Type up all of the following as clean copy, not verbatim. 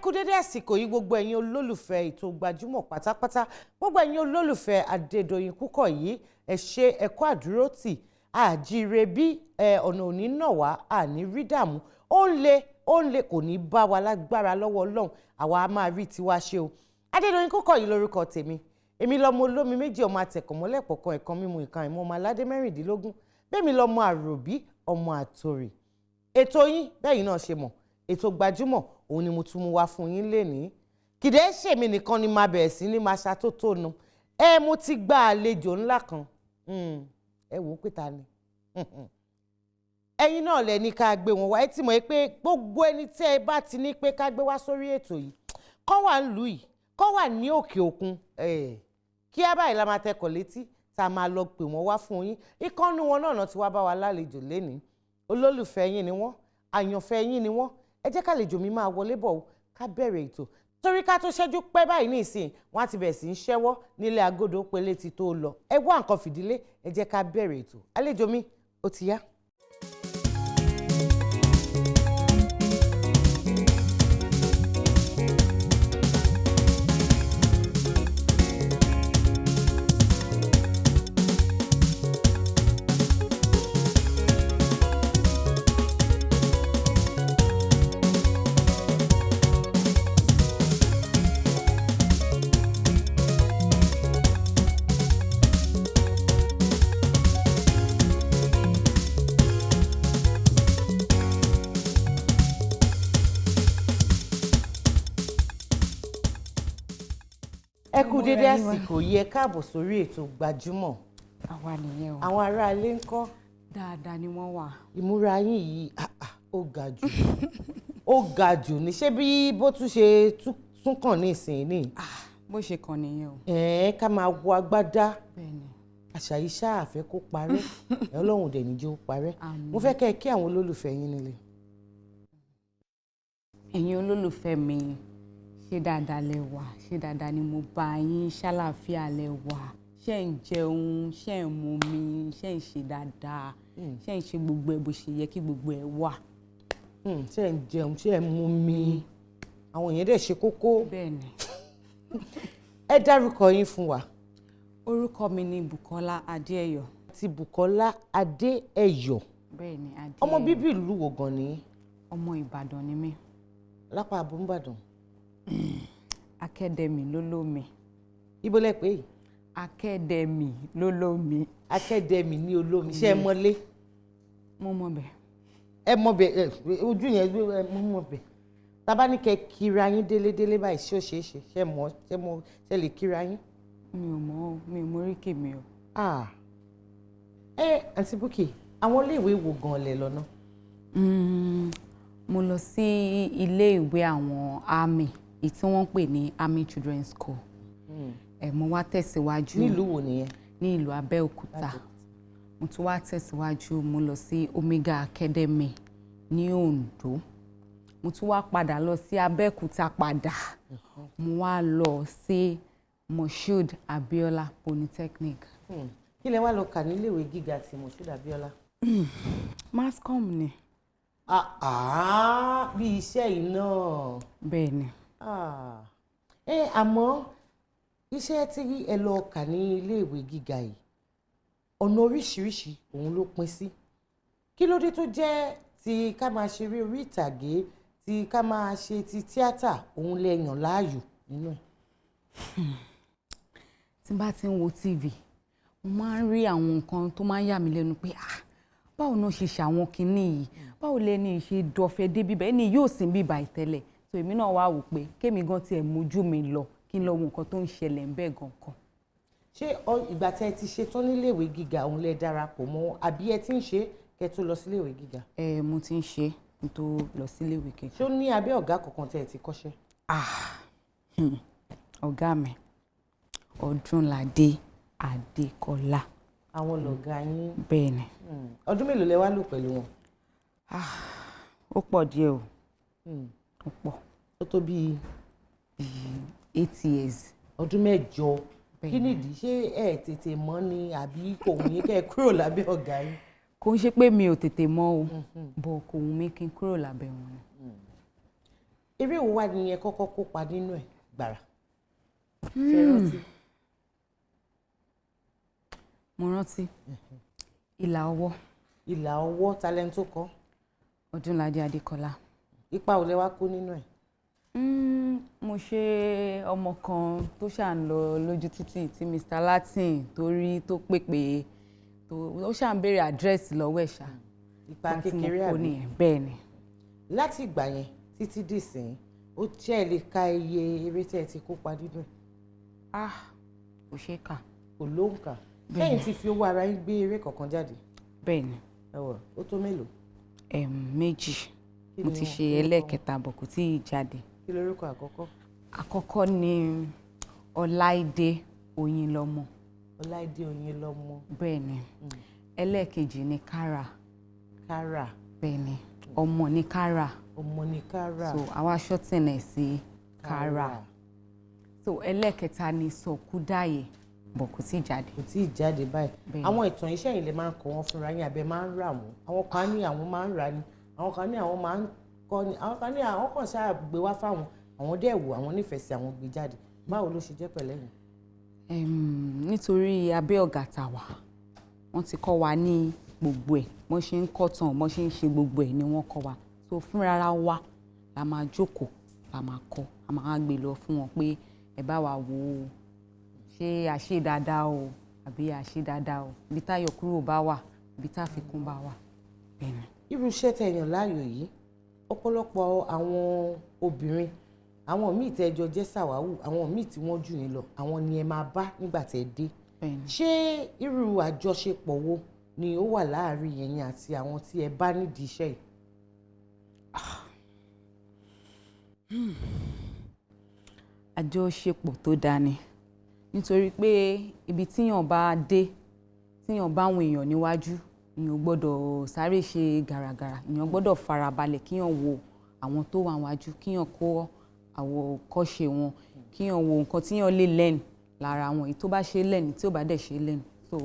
Kú dédé àsìkò yìí, gbogbo ẹ̀yin olólùfẹ́ ètò Gbajúmọ̀ pátápátá, gbogbo ẹ̀yin olólùfẹ́ Adédoyin Kúkọ̀yí, ẹ ṣé, ẹ kú àdúrótì. Àjíire bí ọ̀nà òní náà wá, àní rí dààmú. Ó ń le, ó ń le, kò ní bá wa lágbára lọ́wọ́ Ọlọ́run. Àwa á máa rí tiwa ṣe o. Adédoyin Kúkọ̀yí lórúkọ tèmi. Èmi lọmọ olómi méjì, ọmọ atẹ̀kọ̀mọ́lẹ̀ pọ̀kan ẹ̀kan mímu ìkan ìmọ̀, ọmọ aládé 16. Bẹ́ẹ̀ lọmọ àròbí, ọmọ àtòrì. Ètò yín bẹ́yìn náà ṣe mọ̀, ètò Gbajúmọ̀, òun ni mo tún mú wá fún yín lénìí. Kìdẹ́ ṣèmi nìkan ni máa bẹ̀rẹ̀ sí ní máa ṣàtótónu ẹ. Mo ti gba àlejò ńlá kan. Ẹ wò ó pé ta ni? Ẹ̀yin náà lẹ ní ká gbé wọn wá. Ẹ ti mọ̀ pé gbogbo ẹni tẹ́ ẹ bá ti ní pé ká gbé wá sórí ètò yìí, kọ́ wà ń lù yìí, kọ́ wà ní òkè òkun, kí á báyìí la máa tẹkọ̀ létí tá a máa lọ pè wọ́n wá fún yín. Ìkànnì wọn náà ti wá bá wa lálejò lénìí. Olólùfẹ́ yín ni wọ́n, àyànfẹ́ yín ni wọ́n. Ẹ jẹ́ kálejò mi máa wọlé bọ̀ o, ká bẹ̀rẹ̀ ètò, torí ká tó ṣẹ́jú pẹ́ báyìí nísìn, wọ́n á ti bẹ̀rẹ̀ sí í ṣẹ́wọ́ nílé agodo pélé ti tó lọ. Ẹ wá nǹkan fìdílé, ẹ jẹ́ ká bẹ̀rẹ̀ ètò. Àlejò mi, ó ti yá. Ẹ kú dédé àsìkò yìí, ẹ káàbọ̀ sórí ètò Gbajúmọ̀. Àwa nìyẹn o. Àwọn aráalé ń kọ́? Dáadáa ni wọ́n wà. Ìmúra yín yìí, ah, ah, ó ga jù, ó ga jù ní. Ṣé bí bó tún ṣe tún kàn ní ìsìn ní? Bó ṣe kàn nìyẹn o. Ẹ̀ẹ́n, ká máa wọ agbádá. Bẹ́ẹ̀ni. Àṣà yìí ṣáà fẹ́ kó parẹ́ ẹ, Ọlọ́run dẹ̀ ní jẹ́ ó parẹ́. Àmín. Mo fẹ́ kẹ́ ẹ kí àwọn olólùfẹ́ yín nílé. Ẹ̀yin olólùfẹ́ mi, ṣé dáadáa lẹ wà? Ṣé dáadáa ni mo bá yín? Ṣàlàáfíà lẹ wà? Ṣé ń jẹun? Ṣé ń mumi? Ṣé ń ṣe dáadáa? Ṣé ń ṣe gbogbo ẹ bó ṣe yẹ kí gbogbo ẹ wà? Ṣé ń jẹun, ṣé ń mumi, àwọn èèyàn dẹ̀ ṣe kókó. Bẹ́ẹ̀ni. Ẹ dárúkọ yín fún wa. Orúkọ mi ni Bùkọ́lá Adéẹ̀yọ̀. Ti Bùkọ́lá Adéẹ̀yọ̀. Bẹ́ẹ̀ni, Adéẹ̀yọ̀. Ọmọ bíbí ìlú wo gan ni? Ọmọ Ìbàdàn ni mí. Lápá abúmbàdàn? Akẹ́dẹ̀mí lólómi. Ibo lẹ pé yìí? Akẹ́dẹ̀mí lólómi. Akẹ́dẹ̀mí ní Olómi. Ṣé ẹ mọlé? Mo mọ̀ bẹ́ẹ̀. Ẹ mọ bẹ ẹ ojú yẹn, ẹ mọ mọ bẹ. Tábà ní kẹ́ kíra yín délédélé báyìí, ṣé ó ṣeé ṣe? Ṣé mọ, ṣé mọ, ṣé lè kíra yín? Mi ò mọ̀ o, mi ò mọ oríkì mi o. Ah, ẹ àǹtí Búkì, àwọn iléèwé wo gan lẹ lọ náà? Mo lọ sí ilé ìwé àwọn army, èyí tí wọ́n ń pè ní Army Children's School. Ẹ̀ mo wá tẹ̀síwájú. Nílùú wo nìyẹn? Ní ìlú Abẹ́òkúta. Mo tún wá tẹ̀síwájú, mo lọ sí Omega Academy ní Oǹdó. Mo tún wá padà lọ sí Abẹ́òkúta padà. Mo wá lọ sí Moshood Abiola Polytechnic. Kí lẹ wá lọ kà níléèwé gíga ti Moshood Abiola? Mass comm ni. Ah ah, bí iṣẹ́ yìí náà. Bẹ́ẹ̀ ni. Ah. Ẹ àmọ́ iṣẹ́ tí ẹ lọ kà ní iléèwé gíga yìí, ọ̀nà oríṣiríṣi òun ló pín sí. Kí ló dé tó jẹ́ ti ká máa ṣeré orí ìtàgé, ti ká máa ṣe ti tíátà, òun lẹ yàn láàyò nínú ẹ̀? Tí n bá ti ń wo TV, mo máa ń rí àwọn nǹkan tó máa ń yà mí lẹ́nu pé, ah, báwo náà ṣe ṣàwọn kinní yìí? Báwo lẹni ṣe dọ̀fẹ́ débi bẹ́ẹ̀ ni yóò sì ń bíbà ìtẹ́lẹ̀? So èmi náà wá wò pé kémi gan tiẹ̀ mójú mi lọ, kí n lọ wo nǹkan tó ń ṣẹlẹ̀ ń bẹ́ẹ̀ gangan. Ṣé ìgbà tẹ́ ẹ ti ṣe tán níléèwé gíga òun lẹ darapọ̀ mọ́, àbí ẹ ti ń ṣe kẹ́ tó lọ síléèwé gíga? Ẹ mo ti ń ṣe kí n tó lọ síléèwé gíga. Ṣé ó ní abẹ́ ọ̀gá kankan tẹ́ ẹ ti kọ́ṣẹ́? Ah, ọ̀gá mi, Ọdúnládé Adékọlá. Àwọn lọ̀gá yín? Bẹ́ẹ̀ ni. Ọdún mélòó lẹ wá lò pẹ̀lú wọn? Ah, ó pọ̀ díẹ̀ o. Ó pọ̀. Ó tó bíi? 8 years. Ọdún 8. Bẹ́ẹ̀ Kí ni. nìdí? Ṣé ẹ tètè mọ̀ ni, àbí kò wù yín kẹ́ ẹ kúrò lábẹ́ ọ̀gá yín? Kò ń ṣe pé mi ò tètè mọ̀ o, bọ̀ kò wù mí kí n kúrò lábẹ́ wọn ni. Eré wo wá ni ẹ kọ́kọ́ kópa nínú ẹ̀ gbàrà? Ṣé ẹ rántí? Mo rántí Ìlà Ọwọ́. Ìlà Ọwọ́, talent tó kọ? Ọdúnládé Adékọlá. Ipa wo lẹ wá kó nínú ẹ̀? Mo ṣe ọmọ kan tó ṣà ń lọ lójú títì tí Mr. Latin tó rí, tó pèpè, tó ó ṣà ń béèrè àdírẹ́sì lọ́wọ́ ẹ̀ ṣá. Ipa Ipa tí mo kékeré kó àbí? nìyẹn, bẹ́ẹ̀ ni. Láti ìgbà yẹn títí dìsín, ó jẹ́ ẹ lè ka iye eré tẹ́ ẹ ti kópa nínú ẹ̀? Ah, kò ṣeé kà. Kò lóǹkà. Lẹ́yìn tí fi owó ara yín gbé eré kankan jáde? Bẹ́ẹ̀ ni. Ẹ̀wọ̀, ó tó mélòó? Méjì. Kí Mo ni ti wọ́n- ṣe orúkọ wọn? ẹlẹ́ẹ̀kẹta bọ̀, kò tí ì jáde. Kí lorúkọ àkọ́kọ́? Àkọ́kọ́ ni Ọláìdé Oyinlọ́mọ. Ọláìdé Oyinlọ́mọ. Bẹ́ẹ̀ ni. Ẹlẹ́ẹ̀kejì ni Kára. Kára. Bẹ́ẹ̀ ni, ọmọ ní Kára. Ọmọ ní Kára. So àwa shorten ẹ̀ sí Kára. So ẹlẹ́ẹ̀kẹta ni Sọkúdàyè bọ̀, kò tí ì jáde. Kò tí ì jáde báyìí. Bẹ́ẹ̀ ni. Àwọn ìtàn iṣẹ́ yìí lè máa ń kọ wọn fúnra yín, àbẹ máa ń rà wọ́n? Àwọn kan ní àwọn máa ń rà ni, àwọn kan ní àwọn máa ń kọ́ ni, àwọn kan ní àwọn kan ṣáà gbé wá fáwọn, àwọn dẹ̀ wò, àwọn nífẹ̀ẹ́ sí, àwọn gbé jáde. Báwo ló ṣe jẹ́ pẹ̀lẹ́ yìí? Nítorí abẹ́ ọ̀gá tà wá, wọ́n ti kọ́ wa ní gbogbo ẹ̀, bọ́n ṣe ń kọ́ tán, bọ́n ṣe ń ṣe gbogbo ẹ̀ ni wọ́n kọ́ wa. So fúnra wa la máa jókòó, la máa kọ́, a máa gbé lọ fún wọn pé ẹ bá wa wò ó, ṣé a ṣe dáadáa o àbí a ṣe dáadáa o, ibi táyọ̀ kúrò bá wà, ibi tá àfikún bá wà. Bẹ́ẹ̀ ni. Irú iṣẹ́ tẹ́ yàn láàyò yìí, ọ̀pọ̀lọpọ̀ àwọn obìnrin, àwọn míì tẹ́ jọ jẹ́ sàwáwù, àwọn míì tí wọ́n jù yín lọ, àwọn ni ẹ máa bá nígbà tẹ́ dé. Bẹ́ẹ̀ ni. Ṣé irú àjọṣepọ̀ wo ni ó wà láàárín ẹ̀yin àti àwọn tí ẹ bá nídìí iṣẹ́ yìí? Àjọṣepọ̀ tó dáa ni, nítorí pé ibi tíyàn bá dé, tíyàn bá àwọn èèyàn níwájú, èèyàn ò gbọ́dọ̀ sáré ṣe gàràgàrà, èèyàn gbọ́dọ̀ farabalẹ̀ kíyàn wo àwọn tó wà níwájú, kíyàn kó àwòkọ́ṣe wọn, kíyàn wo nǹkan tíyàn lè learn lára wọn, èyí tó bá ṣe learn, tí ò bá dẹ̀ ṣe learn. So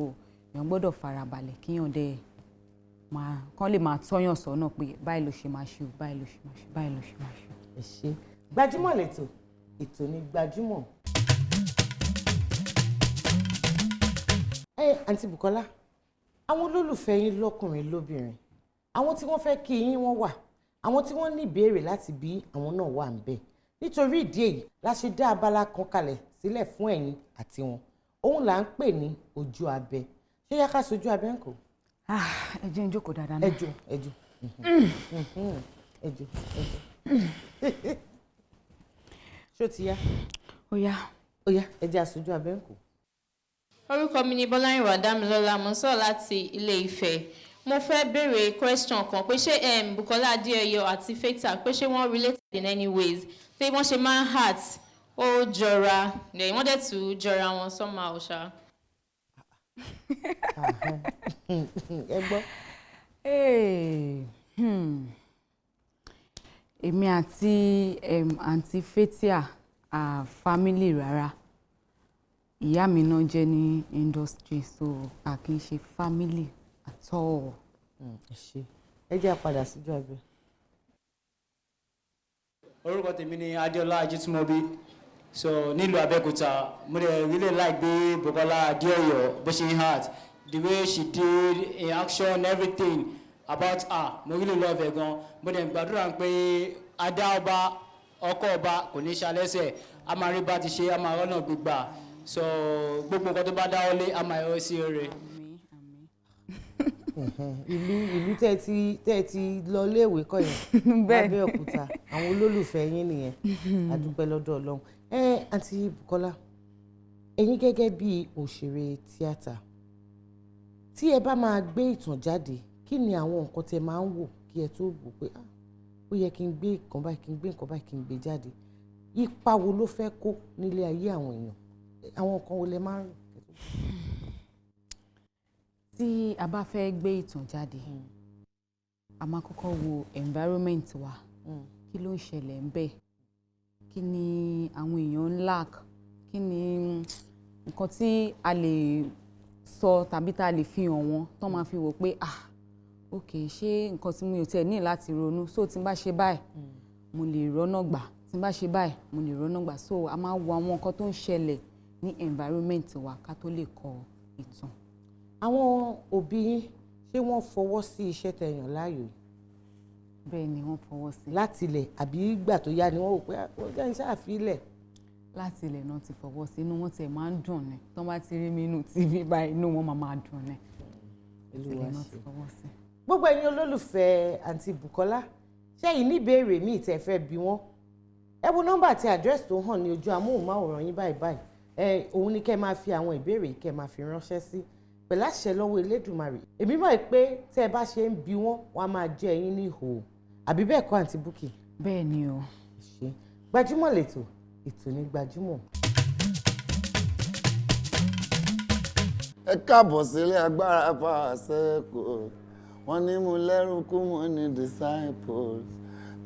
èèyàn gbọ́dọ̀ farabalẹ̀ kíyàn dẹ̀ máa kán lè máa tọ́yàn sọ́nà pé báyìí ló ṣe máa ṣe o, báyìí ló ṣe máa ṣe, báyìí ló ṣe máa ṣe. Ẹ ṣe. Gbajúmọ̀ lẹ́tọ̀, ètò ní Gbajúmọ̀. Ẹ àǹtí Bùkọ́lá, àwọn olólùfẹ́ yín lọ́kùnrin lóbìnrin, àwọn tí wọ́n fẹ́ kí yín wọ́n wà, àwọn tí wọ́n ní ìbéèrè láti bí àwọn náà wà ń bẹ̀. Nítorí ìdí èyí la ṣe dá abala kan kalẹ̀ sílẹ̀ fún ẹ̀yin àti wọn. Òun là ń pè ní ojú abẹ. Ṣé yá ká sojú abẹ ń kò? Ah, ẹ jẹ́ n jókòó dáadáa náà. Ẹjọ, ẹjọ, ẹjọ, ẹjọ. Ṣó ti yá? Ó yá. Ó yá, ẹ jẹ́ aṣojú abẹ ń kò. Orúkọ mi ni Bọ́lárìnwá Dámilọ́lá, mo ń sọ̀rọ̀ láti Ilé Ifẹ̀. Mo fẹ́ béèrè question kan pé ṣé Bukola Adéọyọ àti Fathia, pé ṣé wọ́n related in any ways? Pé wọ́n ṣe máa ń act, ó jọra, then wọ́n dẹ̀ tún jọra wọn somehow ṣá. Ẹ gbọ́. Hey, Èmi àti àǹtí Fathia à family rárá. Ìyá mi náà jẹ́ ní industry, so a kì í ṣe family at all. Ẹ ṣe, ẹ jẹ́ àpadà síjú abẹ. Orúkọ tèmi ni Adéọlá Ajítúmọ̀bí. So nílùú Abẹ́òkúta, mo dẹ̀ really like bí Bukola Adéọyọ bó ṣe ń act, the way she did in action, everything about her, mo really love ẹ̀ gan. Mo dẹ̀ gbàdúrà pé adá ọba, ọkọ ọba kò ní ṣalẹ́sẹ̀, a máa rí bá ti ṣe, a máa rọ́nà gbígbà. So gbogbo nǹkan tó bá dáwọ́lé, a máa yọ sí rere. Àmín, àmín. Ìlú tẹ́ ẹ ti lọ léèwé kọ́ yẹn? Bẹ́ẹ̀. Lábẹ́òkúta, àwọn olólùfẹ́ yín nìyẹn. A dúpẹ́ lọ́dọ̀ Ọlọ́run. Ẹ àǹtí Bùkọ́lá, ẹ̀yin gẹ́gẹ́ bí òṣèré tíátà, tí ẹ bá máa gbé ìtàn jáde, kí ni àwọn nǹkan tẹ́ máa ń wò kí ẹ tó wò pé, ah, ó yẹ kí n gbé nǹkan báyìí, kí n gbé nǹkan báyìí, kí n gbé jáde? Ipa wo ló fẹ́ kó nílé ayé àwọn èèyàn? Àwọn nǹkan wo lẹ máa ń rò? Tí a bá fẹ́ gbé ìtàn jáde, a máa kọ́kọ́ wo environment wa. Kí ló ń ṣẹlẹ̀ ń bẹ̀? Kí ni àwọn èèyàn ń lack? Kí ni nǹkan tí a lè sọ tàbí tá a lè fi hàn wọ́n tó máa fi wò pé, ah, ok, ṣé nǹkan tí mi ò tiẹ̀ ní láti ronú, so tí n bá ṣe báyìí. mo lè rọ́nà gbà, tí n bá ṣe báyìí mo lè rọ́nà gbà. So a máa wo àwọn nǹkan tó ń ṣẹlẹ̀ ní environment wa ká tó lè kọ ìtàn. Àwọn òbí yín, ṣé wọ́n fọwọ́ sí iṣẹ́ tẹ́ yàn láàyò yìí? Bẹ́ẹ̀ ni, wọ́n fọwọ́ sí. Láti ilẹ̀, àbí ìgbà tó yá ni wọ́n wò pé, "Ah, ó jẹ́ iṣẹ́ àfilẹ̀"? Láti ilẹ̀ náà ti fọwọ́ sí. Inú wọn tiẹ̀ máa ń dùn ni tọ́ bá ti rí mi inú TV báyìí, inú wọn máa dùn ni. Láti Olúwa ilẹ̀ náà ti ṣe. fọwọ́ sí. Gbogbo ẹ̀yin olólùfẹ́ Àǹtí Bùkọ́lá, ṣẹ́yìn ní ìbéèrè míì tẹ́ fẹ́ bi wọ́n, ẹ wo nọ́mbà àti àdírẹ́sì tó hàn ní ojú amóhùnmáwòrán yín báyìí báyìí. Ẹ òun ni kẹ́ máa fi àwọn ìbéèrè yìí, kẹ́ máa fi ránṣẹ́ sí. Pẹ̀lú àṣẹ lọ́wọ́ Elédùmarè, èmi mọ̀ pé tẹ́ ẹ bá ṣe ń bi wọ́n, wọ́n á máa jẹ́ ẹ̀yin ní ìhòòhò. Àbí bẹ́ẹ̀ kọ́, Àǹtí Búkì? Bẹ́ẹ̀ ni o. Ṣe gbajúmọ̀ lẹ́tọ̀, ètò ní gbajúmọ̀. Ẹ káàbọ̀ sílé agbára Power Circle. Wọ́n ní mo lẹ́rù kú, mo ní disciples.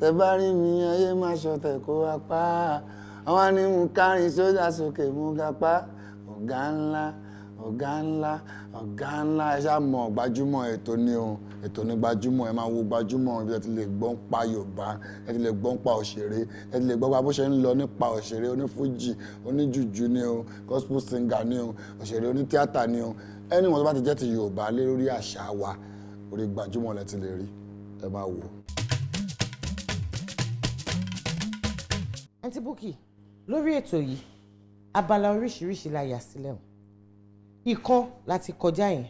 Tẹ bá rí mi, ayé má ṣọ̀tẹ̀ kó wá pa. Àwọn ní mo kárin sójà sókè, mo ga pa. Ọ̀gá ńlá, ọ̀gá ńlá, ọ̀gá ńlá. Ẹ ṣáà mọ̀ gbajúmọ̀ ètò ni o, ètò ní gbajúmọ̀. Ẹ máa wo gbajúmọ̀, ibi ẹ ti lè gbọ́ ń pa Yorùbá, ẹ ti lè gbọ́ ń pa òṣèré, ẹ ti lè gbọ́ pa bó ṣe ń lọ nípa òṣèré onífújì, oníjùjú ni o, gospel singer ni o, òṣèré onítíátà ni o, ẹni wọn tó bá ti jẹ́ ti Yorùbá lé lórí àṣà wa, orí gbajúmọ̀ lẹ ti lè rí. Ẹ máa wò ó. Àǹtí Búkì, lórí ètò yìí, abala oríṣiríṣi la yà sílẹ̀ o. Ìkan láti kọjá yẹn,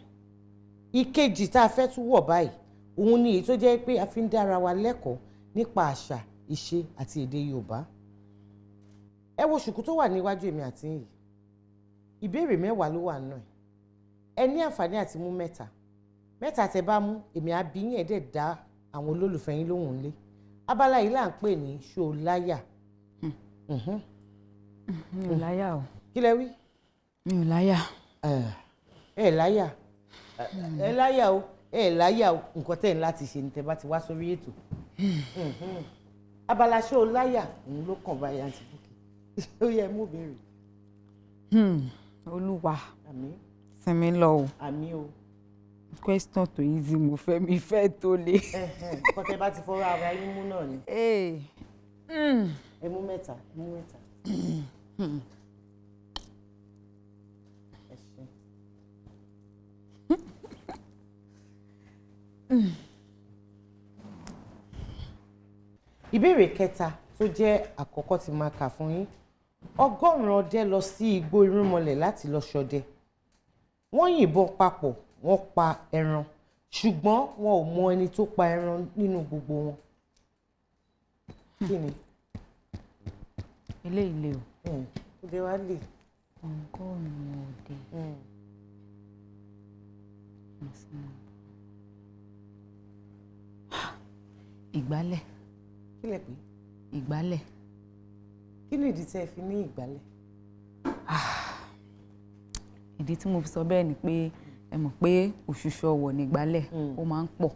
ìkejì tá a fẹ́ tún wọ̀ báyìí, òun ni èyí tó jẹ́ pé a fi ń dára wa lẹ́kọ̀ọ́ nípa àṣà, ìṣe àti èdè Yorùbá. Ẹ wo ṣùkú tó wà níwájú èmi àti yìí, ìbéèrè 10 ló wà nínú ẹ̀. Ẹ ní àǹfààní àti mú mẹ́ta. Mẹ́ta tẹ bá mú, èmi á bí yín, ẹ̀ dẹ̀ dá àwọn olólùfẹ́ yín lóhùn ńlé. Abala yìí là ń pè ní ṣó láyà. Mi ò láyà o. Kí lẹ wí? Mi ò láyà. Ẹ láyà, ẹ láyà o, ẹ láyà o. Nǹkan tẹ̀ ń láti ṣe ni tẹ bá ti wá sórí ètò. Abala ṣó láyà òun ló kàn báyìí. Àǹtí Búkì, ó yẹ mú béèrè. Olúwa, Àmín. sinmi lọ o. Àmín o. Question tó easy mo fẹ́, mi fẹ́ tó le. Nǹkan tẹ bá ti fọwọ́ ara yín mú náà ni. Ẹ mú mẹ́ta, ẹ mú mẹ́ta. Ẹ ṣé. Ìbéèrè kẹta tó jẹ́ àkọ́kọ́ tí máa kà fún yín: 100 ọdẹ lọ sí igbó irúnmọlẹ̀ láti lọ ṣọdẹ. Wọ́n yìnbọn papọ̀, wọ́n pa ẹran, ṣùgbọ́n wọn ò mọ ẹni tó pa ẹran nínú gbogbo wọn. Kí ni? Eléyìí le o. Ó dé wá lè. 100 ọdẹ. Ìgbálẹ̀. Kí lẹ pé? Ìgbálẹ̀. Kí ni ìdí tẹ́ ẹ fi ní ìgbálẹ̀? Ìdí tí mo fi sọ bẹ́ẹ̀ ni pé ẹ mọ̀ pé òṣùṣù ọwọ̀ nígbálẹ̀, ó máa ń pọ̀.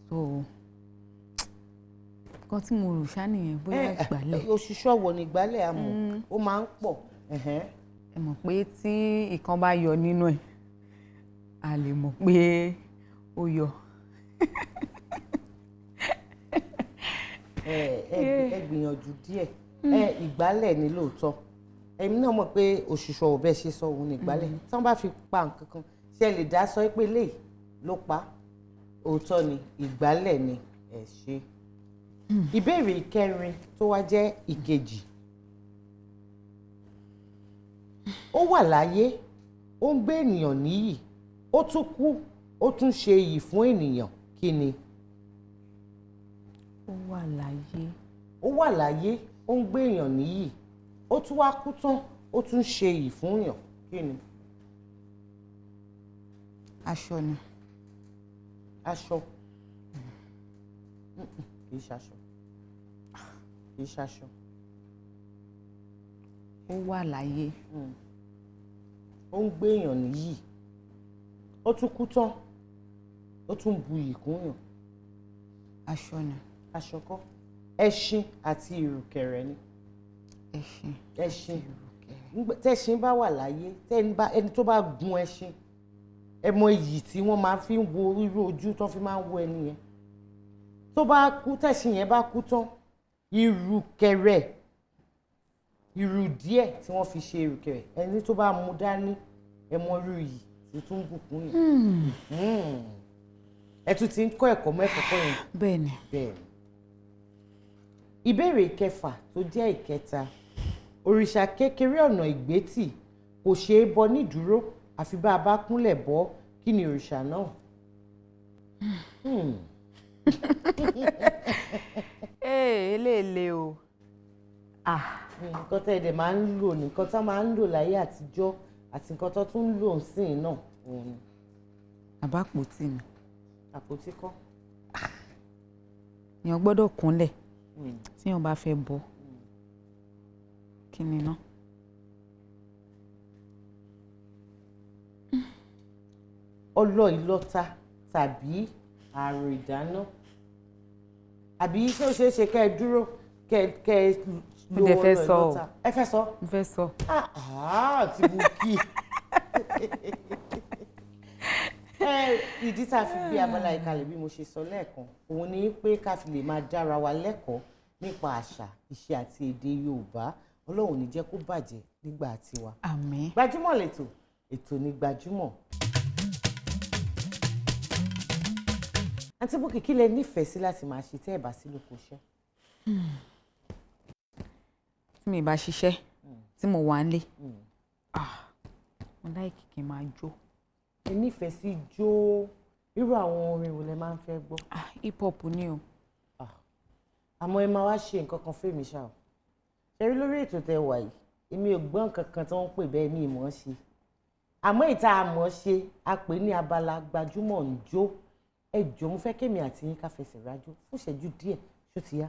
So nǹkan tí mo rò ṣá nìyẹn, bóyá ìgbálẹ̀. Òṣùṣù ọwọ̀ nígbálẹ̀, àmọ́ ó máa ń pọ̀. Ẹ mọ̀ pé tí ìkan bá yọ nínú ẹ̀, a lè mọ̀ pé ó yọ. Ẹ gbìyànjú díẹ̀. Ẹ ìgbálẹ̀ ni lóòótọ́. Èmi náà mọ̀ pé òṣùṣù ọwọ̀ bẹ́ẹ̀ ṣe sọ òun ní ìgbálẹ̀. Tí wọ́n bá fi pa nǹkan kan, ṣe lè dá sọ pé léyìí ló pa? Òótọ́ ni, ìgbálẹ̀ ni. Ẹ ṣe. Ìbéèrè ìkẹrin tó wá jẹ́ ìkejì: ó wà láyé, ó ń gbé ènìyàn níyì, ó tún kú, ó tún ṣe iyì fún ènìyàn. Kí ni? Ó wà láyé. Ó wà láyé, ó ń gbé èèyàn níyì, ó tún wá kú tán, ó tún ṣe iyì fún èèyàn. Kí ni? Aṣọ ni. Aṣọ? Kì í ṣaṣọ, kì í ṣaṣọ. Ó wà láyé. Ó ń gbé èèyàn níyì, ó tún kú tán, ó tún bu iyì kún èèyàn. Aṣọ ni. Aṣọ kọ́. Ẹṣin àti ìrùkẹ̀rẹ̀ ni. Ẹṣin. Ẹṣin. Tẹ́ṣin bá wà láyé, ẹni tó bá gun ẹṣin, ẹ mọ iyì tí wọ́n máa fi ń wo irú ojú tó fi máa ń wo ẹni yẹn. Tó bá kú, tẹ́ṣin yẹn bá kú tán, Ìrùkẹ̀rẹ̀, ìrù díẹ̀ tí wọ́n fi ṣe ìrùkẹ̀rẹ̀, ẹni tó bá mú dání, ẹ mọ irú yìí tí tún bùkún yìí. Ẹ tún ti ń kọ́ ẹ̀kọ́ mọ́ ẹ̀kọ́ kọ́ yẹn. Bẹ́ẹ̀ ni. Bẹ́ẹ̀ ni. Ìbéèrè ìkẹfà tó jẹ́ ìkẹta: òrìṣà kékeré ọ̀nà ìgbétì kò ṣeé bọ nídúró àfi bá a bá kúnlẹ̀ bọ́, kí ni òrìṣà náà? Ee, eléèlé o. Ah. Nǹkan tẹ́ ẹ dẹ̀ máa ń lò, nǹkan tó máa ń lò láyé àtijọ́ àti nǹkan tó tún ń lò ńsìn náà, òun ni. Àbápòtì ni. Àpótí kọ́. Èèyàn gbọ́dọ̀ kúnlẹ̀ tí èèyàn bá fẹ́ bọ́. Kí ni ná? Ọlọ́ ìlọta tàbí ààrò ìdáná, àbí ṣé ó ṣeé ṣe kẹ́ ẹ dúró kẹ́ ẹ Mo lo dẹ̀ fẹ́ ọlọ́ sọ o. ìlọta? Ẹ fẹ́ sọ? Mo fẹ́ sọ. Ah ah, ti Bukky. Ẹ ìdí tá a fi gbé abala ìkàlẹ̀, bí mo ṣe sọ lẹ́ẹ̀kan, òun ni pé ká fi lè máa dára wa lẹ́kọ̀ọ́ nípa àṣà, ìṣe àti èdè Yorùbá. Ọlọ́run ò ní jẹ́ kó bàjẹ́ nígbà tiwa. Àmín. Gbajúmọ̀ lẹ́tọ̀, ètò ní Gbajúmọ̀. Àǹtí Bukky, kí lẹ nífẹ̀ẹ́ sí láti máa ṣe tẹ́ ẹ̀ bá sí lóko iṣẹ́? Tí mi bá ṣiṣẹ́, tí mo wà nílé, ah, mo like kí n máa jó. Ẹ nífẹ̀ẹ́ sí jó. Irú àwọn orin wo lẹ máa ń fẹ́ gbọ́? Ah, hip hop ni o. Àmọ́ ẹ máa wá ṣe nǹkan kan fẹ́mi ṣá o. Ṣe rí lórí ètò tẹ wà yìí, èmi ò gbọ́ nǹkan kan tí wọ́n ń pè bẹ́ẹ̀ ní ìmọ̀ ṣe, àmọ́ ìta àmọ́ ṣe a pè ní abala Gbajúmọ̀ ń jó. Ẹ jọ̀ọ́, mo fẹ́ kémi àti yín ká fẹsẹ̀ rájò fún ìṣẹ́jú díẹ̀. Ṣó ti yá?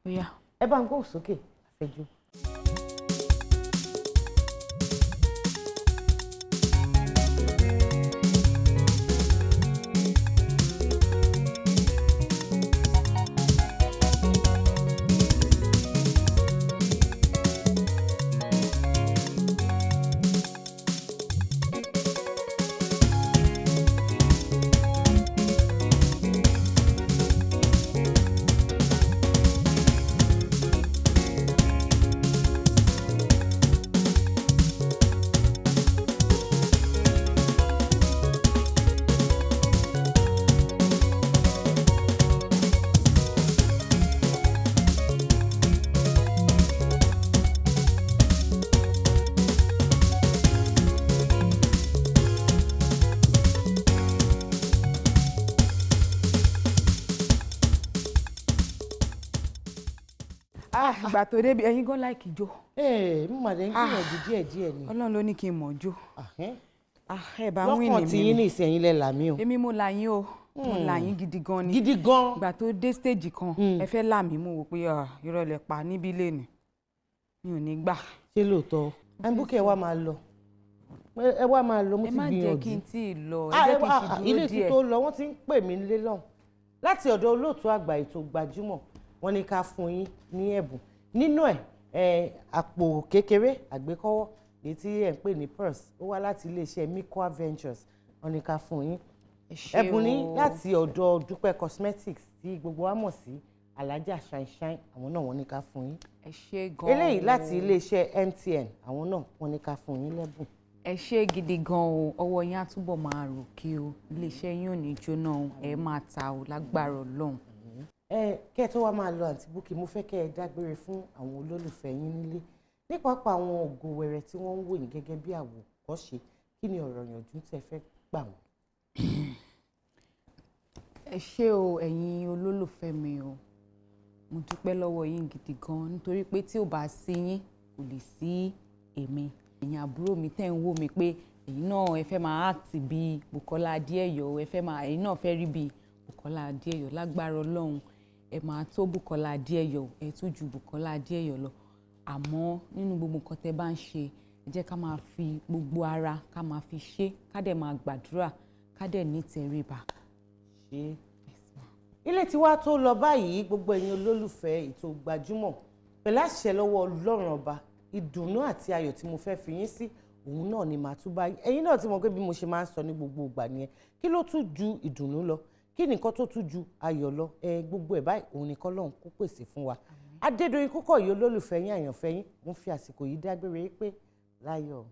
Ó yá. Ẹ bá ń gbóhùn sókè, àfẹjò. Ah, ìgbà tó débi, ẹ̀yin gan like jó. Ee, mo mà dé ń gbìyànjú díẹ̀ díẹ̀ ni. Ọlọ́run ló ní kí n mọ̀ jó. Ahẹ́n. Ah, ẹ bá wíìnì Lọ́kàn mi tí yín ni. ní ìsẹ̀yìn lẹ là mí o. Èmi mo là yín o, mo là yín gidi gan ni. Gidi gan. Ìgbà tó dé stage kan, ẹ fẹ́ là mí, mo wò pé ah, irọ́ lẹ pa níbí lẹ́nu, mi ò ní gbà. Ṣé lóòótọ́? Àǹtí Bukky, ẹ wá máa lọ, ẹ wá máa lọ, mo Ẹ ti má jẹ́ gbìyànjú. kí n tí ì lọ, ẹ Ah, jẹ́ ẹ kí n wá, ṣì ah, dúró ilé tí díẹ̀. tó lọ, wọ́n ti ń pè mí nílé lọ́hùn láti ọ̀dọ̀ olóòtú àgbà ètò Gbajúmọ̀. Wọ́n ní ká fún yín ní ẹ̀bùn nínú ẹ̀, ẹ̀ àpò kékeré àgbékọ́wọ́ èyí tí ẹ̀ ń pè ní purse. Ó wá láti iléeṣẹ́ Mikoa Ventures. Wọ́n ní ká fún yín Ẹ ṣé ẹ̀bùn ní o. láti ọ̀dọ̀ Dúpẹ́ Cosmetics tí gbogbo wa mọ̀ sí Alájà Shine Shine. Àwọn náà wọ́n ní ká fún yín Ẹ ṣé gan eléyìí o. láti iléeṣẹ́ MTN. Àwọn náà wọ́n ní ká fún yín lẹ́bùn. Ẹ ṣé gidi gan o. Ọwọ́ yín á túbọ̀ máa ròkè o, iléeṣẹ́ yín ò ní jóná o, ẹ máa ta o lágbára Ọlọ́run. Ẹ kẹ́ ẹ tó wá máa lọ, Àǹtí Bukky, mo fẹ́ kẹ́ ẹ dágbére fún àwọn olólùfẹ́ yín nílé, ní pàápàá àwọn ògo wẹrẹ tí wọ́n ń wò yín gẹ́gẹ́ bí àwòkọ́ṣe. Kí ni ọ̀rọ̀ ìyànjú tẹ́ fẹ́ gbà wọ́n? Ẹ ṣé o, ẹ̀yin olólùfẹ́ mi o. Mo dúpẹ́ lọ́wọ́ yín gidi gan, nítorí pé tí ò bá sí yín, kò lè sí èmi. Ẹ̀yin àbúrò mi tẹ́ ń wò mí pé ẹ̀yin náà ẹ fẹ́ máa act bíi Bùkọ́lá Adéẹ̀yọ̀, ẹ fẹ́ máa, ẹ̀yin náà fẹ́ rí bíi Bùkọ́lá Adéẹ̀yọ̀, lágbára Ọlọ́run ẹ máa tó Bùkọ́lá Adéẹ̀yọ̀, ẹ tún ju Bùkọ́lá Adéẹ̀yọ̀ lọ. Àmọ́ nínú gbogbo nǹkan tẹ́ bá ń ṣe, ẹ jẹ́ ká máa fi gbogbo ara ká máa fi ṣe, ká dẹ̀ máa gbàdúrà, ká dẹ̀ ní tẹríba. Ṣe ilé tí wàá tó lọ báyìí, gbogbo ẹ̀yin olólùfẹ́ ètò Gbajúmọ̀, pẹ̀lú àṣẹ lọ́wọ́ Ọlọ́run Ọba, ìdùnnú àti ayọ̀ tí mo fẹ́ fi yín sí, òun náà ni màá tún bá yín. Ẹ̀yin náà ti mọ̀ pé bí mo ṣe máa ń sọ ní gbogbo ìgbà nìyẹn. Kí ló tún ju ìdùnnú lọ? Kí nìkan tó tún ju ayọ̀ lọ? Ẹ gbogbo ẹ̀ báyìí, òun nìkan lọ́hùn kó pèsè fún wa. Adédoyin Kúkọ̀yí, olólùfẹ́ yín, àyànfẹ́ yín, mo ń fi àsìkò yìí dágbére pé láyọ̀.